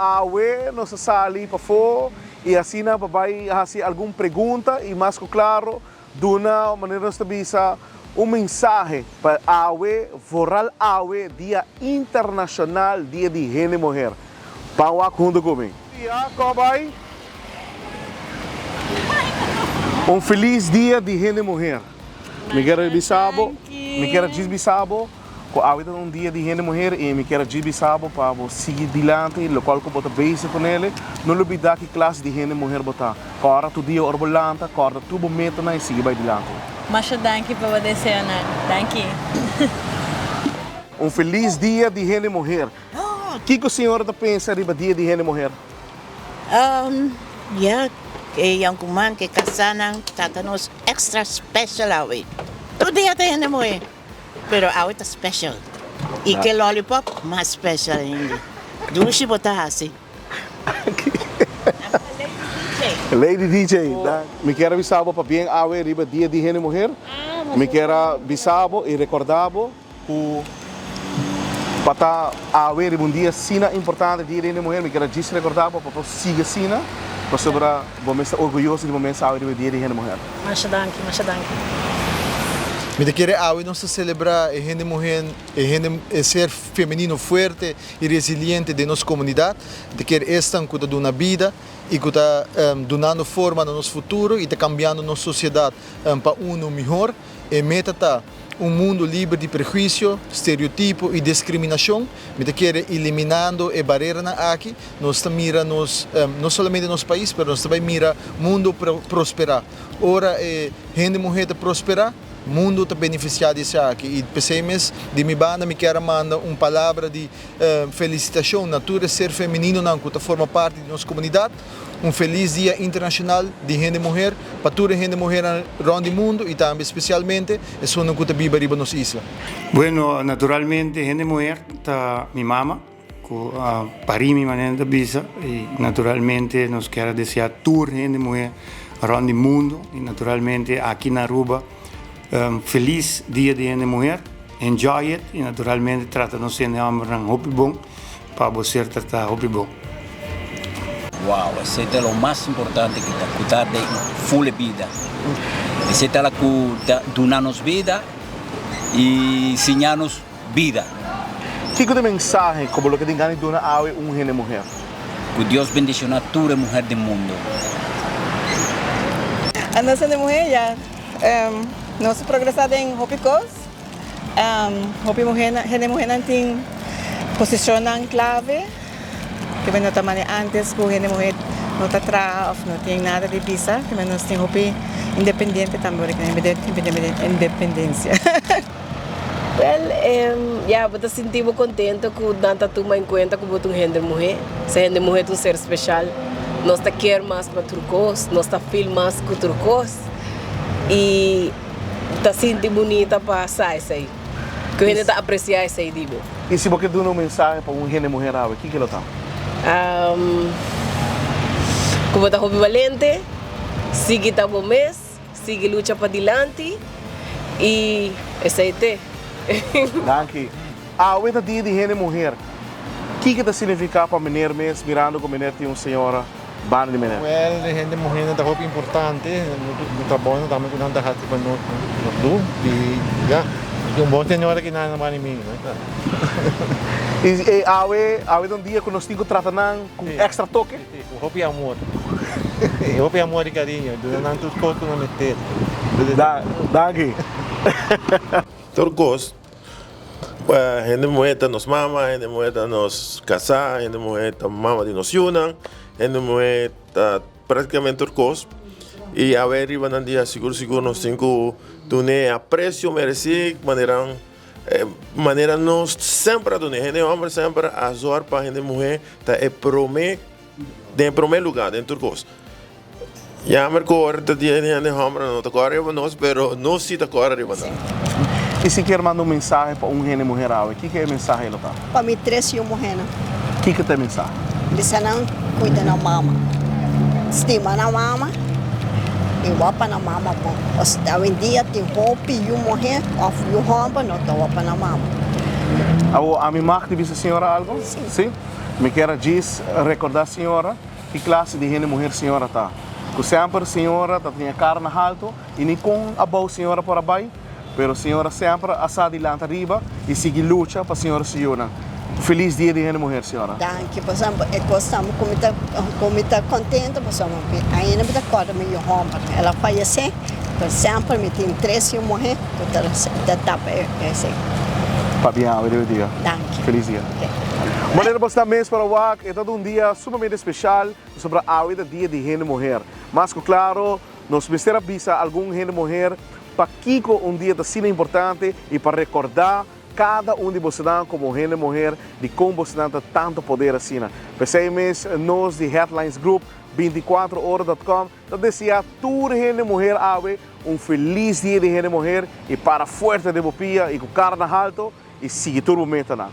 Awe nos a sali pafó i asina pa bai hasi algun pregunta i mas ku klaro duna manera nos ta bisa un mensahe pa awe, vooral awe Dia Internashonal Dia di Hende Muher. Ban wak huntu ku mi. Dia, kon bai? Un felis Dia di Hende Muher. Mi kier bisa bo, mi kier djis bisa bo ku awe ta un dia di hende muher i mi kier djis bisa bo pa bo sigui dilanti lokual ku bo ta bezig kunele. No lubida ki klas di hende muher bo ta. Kòrda tur dia ora bo lanta, kòrda tur bo metanan i sigui bai dilanti. Masha danki pa bo deseonan. Danki. Un felis dia di hende muher. Kiko señora ta pensa riba dia di hende muher? Ya, e yonkuman ku e kasánan trata nos extra special awe. Tur dia ta hende muhé, pero awe ta special. I ke lollipop mas special ainda. Dushi bo ta hasi. Lady DJ, mi kier a bisa bo pabien awe riba dia di hende muher. Mi kier a bisa bo i recorda bo. Ku pa ta awe riba un dia asina importante, Dia di Hende Muher, mi kier a djis rekordá bo pa por sigui asina, pasobra bo mes ta orguyoso di bo mes awe riba Dia di Hende Muher. Masha danki, masha danki. Mi ta kere awe nos ta selebrá e hende muhé, e hende, e ser femenino fuerte i resiliente den nos komunidat. Mi ta kere esnan ku ta duna bida i ku ta dunando forma na nos futuro i ta kambiando nos sosiedat pa unu mihor. E meta ta un mundu liber di prehuisio, stereotipo i diskriminashon. Mi ta kere eliminando e bareranan aki, nos ta mira nos, no solamente nos pais, pero nos ta bai mira mundu prosperá. Ora e hende muhé ta prosperá, mundu ta benefisiá di esaki. I p'esei mes, di mi banda mi kier a manda un palabra di felisitashon na tur e ser femeninonan ku ta forma parti di nos komunidat. Un felis Dia Internacional di Hende Muher pa tur e hende muhernan rond di mundo y tambe specialmente esunnan cu ta biba riba nos isla. Bueno, naturalmente hende muher ta mi mama cu a pari mi manera ta bisa y naturalmente nos kier a desea tur hende muher rond di mundo y naturalmente aki na Aruba felis dia di hende muher, enjoy it y naturalmente trata nos hende hombernan hopi bon. Pa bo ser tratá hopi bon. Wow, esei ta lo mas importante ku ta ku ta den ful e bida. Esei ta la ku ta duna nos bida i siña nos bida. Kiko ta e mensahe ku bo lo ke tin gana di duna awe un hende muher? Ku Dios bendishoná tur e muher den mundo. Nos hende muher ya nos a progresá den hopi kos. Hopi muhernan, hende muhernan tin posicionnan clave ke men no ta mane antes ku hende muher no ta traha of no tin nada di bisa, ke men nos tin hopi independiente tambe ora ke independencia. Wel, ya, bo ta sinti bo contento cu nan ta tuma en cuenta cu bo ta un hende muhe. Sa hende muhe ta un ser special. Nos ta kier mas pa tur cos, nos ta feel mas cu tur cos. Y Ta sinti bunita pa sa esei. Ku hende ta apresiá esei di bo. I si bo ke duna un mensahe pa un hende muher awe, kiko lo ta? Ku bo ta hopi balente, sigui ta bo mes, sigui lucha padilanti i esei te. Danki. Awe ta dia di hende muher. Kiko ta signifiká pa meneer mes mirando ku meneer tin un señora? Banda di meneer. Wel, e hende muhernan ta hopi importante, e trabounan tambe ku nan ta hasi pa nos nos du i ya, mi tin un bon señora ki nan banda di mi. I awe, awe ta un dia ku nos tin ku trata nan ku extra toke. Si, si, ku hopi amor. Hopi amor i kariño, duna nan tur kos ku nan mester. Danki. Tur kos. Hende muhé ta nos mama, hende muhé ta nos kasá, hende muhé ta mama di nos yunan, hende muhé ta práktikamente tur kos. I awe riba nan dia sigur sigur nos tin ku dun'é e apresio meresí manera manera nos semper a dun'é. Hende hòmber semper a zòrg pa hende muhé ta e promé den e promé lugá den tur kos. Jammer ku ora ta dia di hende homber no ta kore riba nos, pero nos si ta kore riba nan. I si kier manda un mensahe pa un hende muher awe, kiko e mensahe lo ta? Pa mi tres yu muhernan. Kiko ta e mensahe? Bisa nan kuida nan mama, stima nan mama i wapa nan mama bon. Pasobra awendia tin hopi yu muher òf yu homber no ta wapa nan mama. Awo, ami mag di bisa señora algo? Si. Si? Mi kier a djis recorda señora ki clase di hende muher señora ta. Cu semper señora ta tenia cara na halto y ni con abou señora por a bay, pero señora semper a sa di lanta riba y sigui lucha pa señora su yunan. Feliz dia di hende muher señora. Danki pasobra e cos tambe cu mi ta cu mi ta contento pasobra mi ainda mi ta corda mi yu homber el a fayece pero semper mi tin tres yu muher cu ta ta tapa esey. Pabia awe riba e dia. Danki. Feliz dia. Manera bo sta mes para wak, e ta un dia sumamente special pasobra awe ta dia di hende muher. Mas cu claro, nos mester a bisa algun hende muher pakico un dia ta asina importante y pa recorda cada un di bosonan como hende muher dicon bosonan ta tanto poder asina. P'esey mes nos di Headlines Group, 24 ora dot com, ta desea tur hende muher awe un feliz dia di hende muher y para fuerte den bo pia y cu cara na halto. I sigui tur bo metanan.